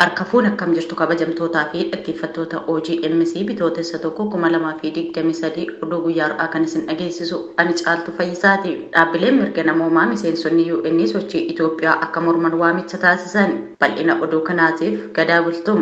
Harka fuune akkam jirtu kabajamtootaa fi dhaggeeffattoota OGMC Bitootessa 1 2023 oduu guyyaa har'aa kan isin dhageessisu ani Caaltuu Fayyisaati. Dhaabbileen mirga namoomaa miseensonni UN sochii Itoophiyaa akka morman waamicha taasisan. Bal'ina oduu kanaatiif Gadaa Bultum.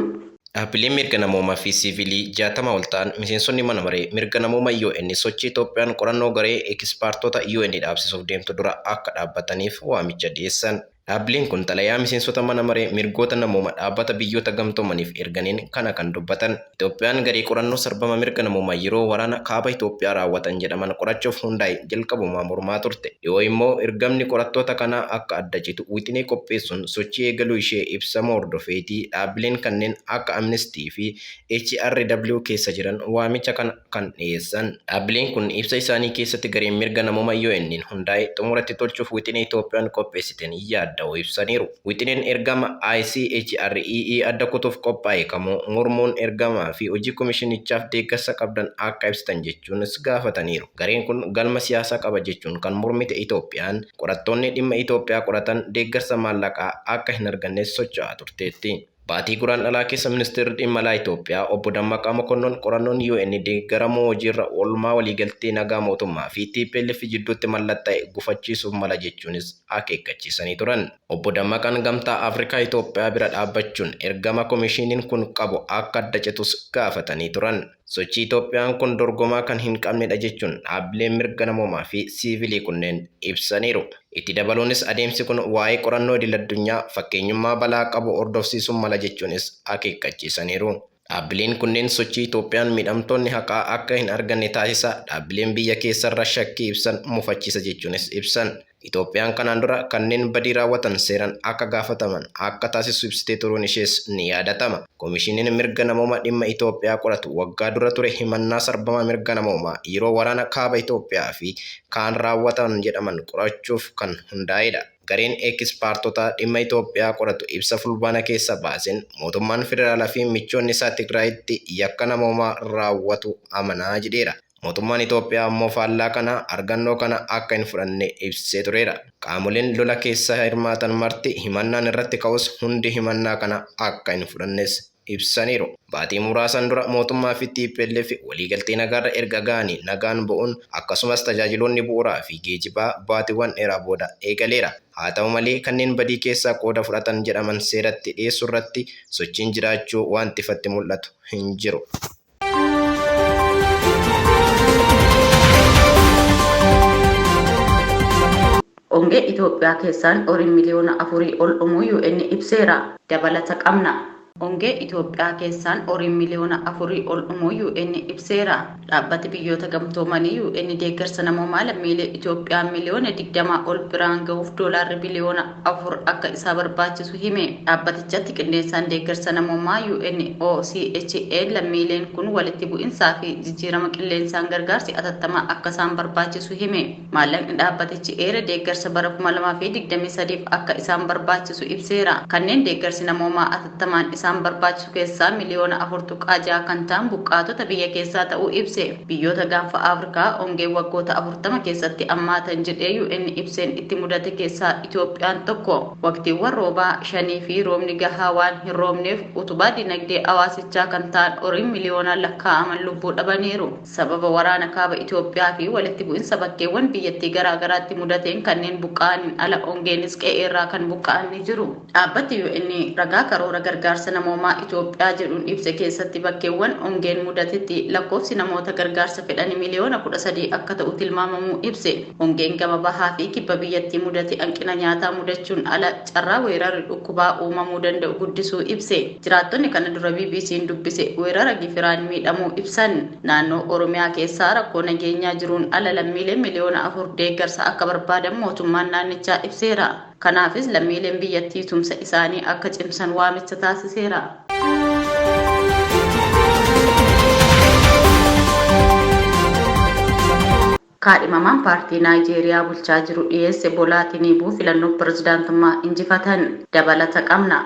Dhaabbileen mirga namoomaa fi siivilii 60 ol ta'an miseensonni mana maree mirga namooma UN sochii Itoophiyaan qorannoo garee ekispaartota UN dhaabsisuuf deemtu dura akka dhaabbataniif waamicha dhiyeessan. Dhaabbileen kun xalayaa miseensota mana maree mirgoota namooma dhaabbata biyyoota gamtoomaniif erganiin kana kan dubbatan. Itoophiyaan garee qorannoo sarbama mirga namoomaa yeroo waraana kaaba Itoophiyaa raawwatan jedhaman qorachuuf hundaa'e jalqabumaa mormaa turte. Dhiyoo immoo ergamni qorattoota kanaa akka adda citu wixinee qopheessuun sochii eegaluu ishee ibsamuu hordofeetii dhaabbileen kanneen akka Amnesty fi HRW keessa jiran waamicha kana kan dhiyeessan. Dhaabbileen kun ibsa isaanii keessatti gareen mirga namooma UN'n hundaa'e xumuratti tolchuuf wixinee Itoophiyaan qopheessiteen yaadda'uu ibsaniiru. Wixineen ergama ICHREE adda kutuuf qophaa'e kamuu mormuun ergamaa fi hojii komishinichaaf deeggarsa qabdan akka ibsitan jechuunis gaafataniiru. Gareen kun galma siyaasaa qaba jechuun kan mormite Itoophiyaan qorattoonni dhimma Itoophiyaa qoratan deeggarsa maallaqaa akka hin argannes socho'aa turteetti. Baatii Guraandhalaa keessa Ministeerri Dhimma Alaa Itoophiyaa Obbo Dammaqaa Mokonnon qorannoon UN deeggaramuu hojiirra oolmaa waliigaltee nagaa mootummaa fi TPLF jidduutti mallattaa'e gufachiisuuf mala jechuunis akeekkachiisanii turan. Obbo Dammaqaan Gamtaa Afrikaa Itoophiyaa bira dhaabbachuun ergama komishiniin kun qabu akka adda citus gaafatanii turan. Sochii Itoophiyaan kun dorgomaa kan hin qabnedha jechuun dhaabbileen mirga namoomaa fi siivilii kunneen ibsaniiru. Itti dabaluunis adeemsi kun waa'ee qorannoo idil-addunyaa fakkeenyummaa balaa qabu hordofsiisuun mala jechuunis akeekkachiisaniiru. Dhaabbileen kunneen sochii Itoophiyaan miidhamtoonni haqaa akka hin arganne taasisa, dhaabbileen biyya keessarra shakkii ibsan mufachiisa jechuunis ibsan. Itoophiyaan kanaan dura kanneen badii raawwatan seeran akka gaafataman akka taasisu ibsitee turuun ishees ni yaadatama. Komishiniin mirga namooma dhimma Itoophiyaa qoratu waggaa dura ture himannaa sarbama mirga namoomaa yeroo waraana kaaba Itoophiyaa fi kaan raawwatan jedhaman qorachuuf kan hundaa'edha. Gareen ekispaartotaa dhimma Itoophiyaa qoratu ibsa Fulbaana keessa baaseen mootummaan federaalaa fi michoonni isaa Tigraayitti yakka namoomaa raawwatu amanaa jedheera. Mootummaan Itoophiyaa ammoo faallaa kana argannoo kana akka hin fudhanne ibsee tureera. Qaamoleen lola keessa hirmaatan marti himannaan irratti ka'us hundi himannaa kana akka hin fudhannes ibsaniiru. Baatii muraasan dura mootummaa fi TPLF waliigaltee nagaarra erga ga'anii nagaan bu'uun akkasumas tajaajiloonni bu'uuraa fi geejibaa baatiiwwan dheeraa booda eegaleera. Haa ta'u malee kanneen badii keessaa qooda fudhatan jedhaman seeratti dhiyeessuu irratti sochiin jiraachuu wanti ifatti mul'atu hin jiru. Ongee Itoophiyaa keessaan horiin miliyoona 4 ol dhumuu UN ibseera. Dabalata qabna. Ongee Itoophiyaa keessaan horiin miliyoona 4 ol dhumuu UN ibseera. Dhaabbati biyyoota gamtoomanii UN deeggarsa namoomaa lammiilee Itoophiyaa miliyoona 20 ol biraan gahuuf doolaarri biliyoona 4 akka isaa barbaachisu hime. Dhaabbatichatti qindeessaan deeggarsa namoomaa UN OCHA lammiileen kun walitti bu'insaa fi jijjiirama qilleensaan gargaarsi atattamaa akka isaan barbaachisu hime. Maallaqni dhaabbatichi eere deeggarsa bara 2023f akka isaan barbaachisu ibseera. Kanneen deeggarsi namoomaa atattamaan isaan barbaachisu keessaa miliyoona 4.6 kan ta'an buqqaatota biyya keessaa ta'uu ibse. Biyyoota gaanfa Afrikaa ongeen waggoota 40 keessatti ammaatan jedhee UN ibseen itti mudate keessaa Itoophiyaan tokko. Waqtiiwwan roobaa shanii fi roobni gahaa waan hin roobneef utubaa dinagdee hawaasichaa kan ta'an horiin miliyoonaan lakkaa'aman lubbuu dhabaniiru. Sababa waraana kaaba Itoophiyaa fi walitti bu'insa bakkeewwan biyyattii garaa garaatti mudateen kanneen buqqa'aniin ala ongeenis qe'eerraa kan buqqa'an ni jiru. Dhaabbati UN ragaa karoora gargaarsa namoomaa Itoophiyaa jedhuun ibse keessatti bakkeewwan ongeen mudatetti lakkoofsi namoota gargaarsa fedhanii miliyoona 13 akka ta'u tilmaamamuu ibse. Ongeen gama bahaa fi kibba biyyattii mudate hanqina nyaataa mudachuun ala carraa weerarri dhukkubaa uumamuu danda'u guddisuu ibse. Jiraattonni kana dura BBC'n dubbise weerara gifiraan miidhamuu ibsan. Naannoo Oromiyaa keessaa rakkoo nageenyaa jiruun ala lammiileen miliyoona 4 deeggarsa akka barbaadan mootummaan naannichaa ibseera. Kanaafis lammiileen biyyattii tumsa isaanii akka cimsan waamicha taasiseera. Kaadhimamaan paartii Naayijeeriyaa bulchaa jiru dhiyeesse Bolaa Tiniibuu filannoo pirezidaantummaa injifatan. Dabalata qabna.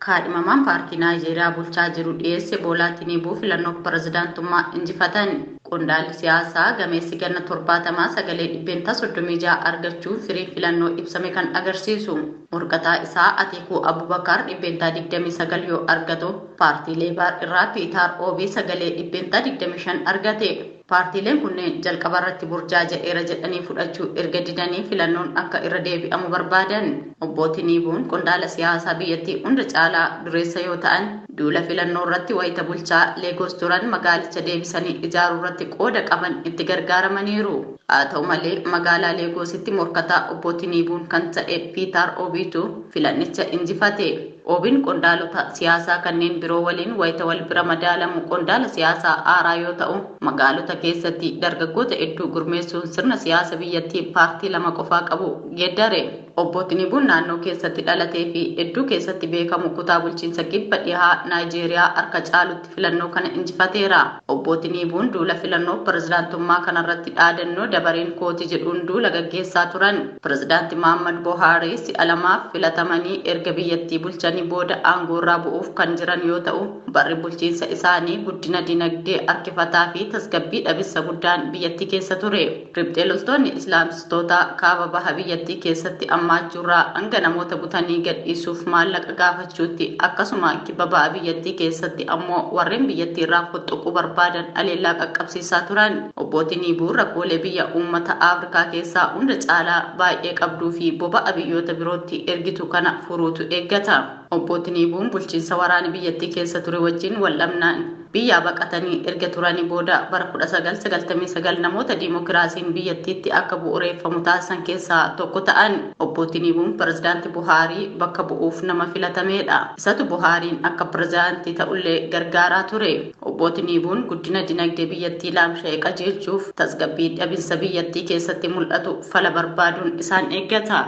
Kaadhimamaan paartii Naayijeeriyaa bulchaa jiru dhiyeesse Boolaa Tiniibuu filannoo pirezidaantummaa injifatan. Qondaalli siyaasaa gameessi ganna 70 sagalee 36% argachuun firii filannoo ibsame kan agarsiisu. Morkataa isaa Atiikuu Abubakar 29% yoo argatu, paartii Leebaar irraa Piitaar Oobii sagalee 25% argate. Paartiileen kunneen jalqaba irratti burjaaja'eera jedhanii fudhachuu erga didanii filannoon akka irra deebi'amu barbaadan. Obbo Tiniibuun qondaala siyaasaa biyyattii hunda caalaa dureessa yoo ta'an, duula filannoo irratti wayita bulchaa Leegoos turan magaalicha deebisanii ijaaruu irratti qooda qaban itti gargaaramaniiru. Haa ta'u malee, magaalaa Leegoositti morkataa Obbo Tiniibuun kan ta'e Piitaar Oobiitu filannicha injifate. Oobiin qondaalota siyaasaa kanneen biroo waliin wayita wal bira madaalamu qondaala siyaasaa haaraa yoo ta'u, magaalota keessatti dargaggoota hedduu gurmeessuun sirna siyaasa biyyattii paartii lama qofaa qabu geeddare. Obbo Tinibuun naannoo keessatti dhalatee fi hedduu keessatti beekamu kutaa bulchiinsa kibba dhihaa Naayijeeriyaa harka caalutti filannoo kana injifateera. Obbo Tinibuun duula filannoo pirezidaantummaa kanarratti dhaadannoo dabareen kooti jedhuun duula gaggeessaa turan. Pirezidaanti Muhammad Buhaarii si'a lamaaf filatamanii erga biyyattii bulchanii booda aangoorraa bu'uuf kan jiran yoo ta'u, barri bulchiinsa isaanii guddina dinagdee harkifataa fi tasgabbii dhabinsa guddaan biyyattii keessa ture. Riphxee loltoonni Islaamstoota kaaba baha biyyattii keessatti ammaachuurraa hanga namoota butanii gadhiisuuf maallaqa gaafachuutti, akkasuma kibba baha biyyattii keessatti ammoo warreen biyyattii irraa fottoquu barbaadan aleellaa qaqqabsiisaa turan. Obbo Tinibuun rakkoolee biyya uummata Afrikaa keessaa hunda caalaa baay'ee qabduu fi boba'a biyyoota birootti ergitu kana furuutu eeggata. Obbo Tinibuun bulchiinsa waraana biyyattii keessa ture wajjin wal dhabnaan biyyaa baqatanii erga turanii booda bara 1999 namoota diimokiraasiin biyyattiitti akka bu'uureeffamu taasisan keessaa tokko ta'an. Obbo Tinibuun pirezidaanti Buhaarii bakka bu'uuf nama filatamedha. Isatu Buhaariin akka pirezidaantii ta'ullee gargaaraa ture. Obbo Tinibuun guddina dinagdee biyyattii laamsha'e qajeelchuuf tasgabbii dhabinsa biyyattii keessatti mul'atu fala barbaaduun isaan eeggata.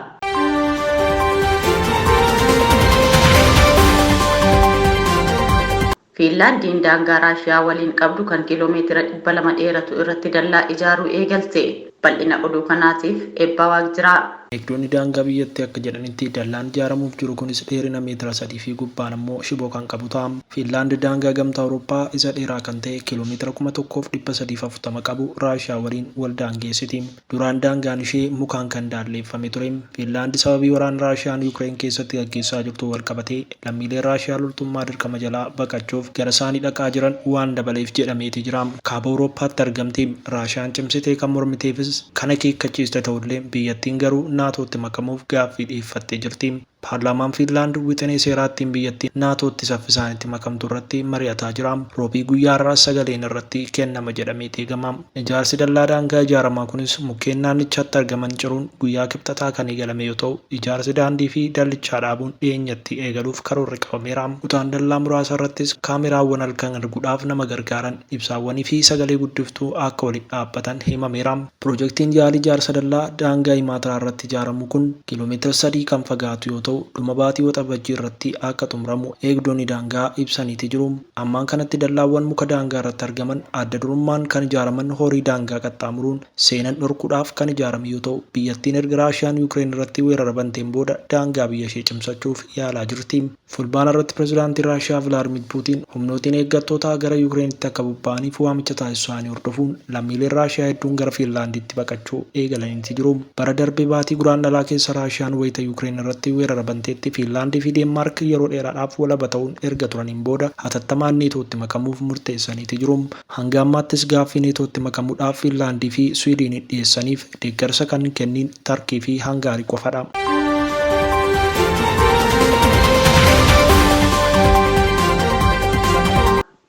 Fiinlaandiin daangaa Raashiyaa waliin qabdu kan kiiloomeetira 200 dheeratu irratti dallaa ijaaruu eegalte. Bal'ina oduu kanaatiif Eebbaa Waaqjiraa. Eegdonni daangaa biyyattii akka jedhanitti, dallaan ijaaramuuf jiru kunis dheerina meetira 3 fi gubbaan ammoo shiboo kan qabu ta'a. Fiinlaand daangaa Gamtaa Awurooppaa isa dheeraa kan ta'e kiiloomeetira 1,340 qabu Raashiyaa waliin wal daangeessiti. Duraan daangaan ishee mukaan kan daalleeffame ture. Fiinlaand sababii waraana Raashiyaan Yukireen keessatti gaggeessaa jirtu wal qabatee lammiileen Raashiyaa loltummaa dirqama jalaa baqachuuf gara isaanii dhaqaa jiran waan dabaleef jedhameeti jira. Kaaba Awurooppaatti argamti. Raashiyaan cimsitee kan mormiteefis kan akeekkachiiste ta'ullee, biyyattiin garuu NATOtti makamuuf gaaffii dhiyeeffattee jirti. Paarlaamaan Fiinlaand wixinee seeraa ittiin biyyattiin NATOtti saffisaan itti makamtu irratti mari'ataa jira. Roobii guyyaa har'aas sagaleen irratti kennama jedhameeti eegama. Ijaarsi dallaa daangaa ijaaramaa kunis mukkeen naannichatti argaman ciruun guyyaa Kibxataa kan eegalame yoo ta'u, ijaarsi daandii fi dallichaa dhaabuun dhiyeenyatti eegaluuf karoorri qabameera. Kutaan dallaa muraasa irrattis kaameraawwan halkan arguudhaaf nama gargaaran, ibsaawwanii fi sagalee guddiftuu akka waliin dhaabbatan himameera. Pirojektiin yaalii ijaarsa dallaa daangaa Imaatiraa irratti ijaaramu kun kiiloomeetira 3 kan fagaatu yoo ta'u, dhuma baatii Waxabajjii irratti akka xumuramu eegdonni daangaa ibsaniiti jiru. Ammaan kanatti dallaawwan muka daangaa irratti argaman adda durummaan kan ijaaraman horii daangaa qaxxaamuruun seenan dhorkuudhaaf kan ijaarame yoo ta'u, biyyattiin erga Raashiyaan Yukireen irratti weerara banteen booda daangaa biyya ishee cimsachuuf yaalaa jirti. Fulbaana irratti Pirezidaantiin Raashiyaa Vilaadmiir Puutiin humnootiin eeggattootaa gara Yukireenitti akka bobba'aniif waamicha taasisuu isaanii hordofuun lammiileen Raashiyaa hedduun gara Fiinlaanditti baqachuu eegalaniiti jiru. Bara darbe baatii Guraandhalaa keessa Raashiyaan wayita Yukireen irratti weerara banteetti Fiinlaandii fi Deenmaark yeroo dheeraadhaaf walaba ta'uun erga turaniin booda hatattamaan NATOtti makamuuf murteessaniiti jiru. Hanga ammaattis gaaffii NATOtti makamuudhaaf Fiinlaandii fi Swiidin dhiyeessaniif deeggarsa kan hin kenniin Tarkii fi Hangaarii qofadha.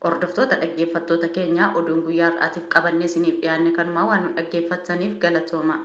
Hordoftoota, dhaggeeffattoota keenya, oduun guyyaa har'aatiif qabannee isiniif dhiyaanne kanumaa. Waan nu dhaggeeffattaniif galatooma.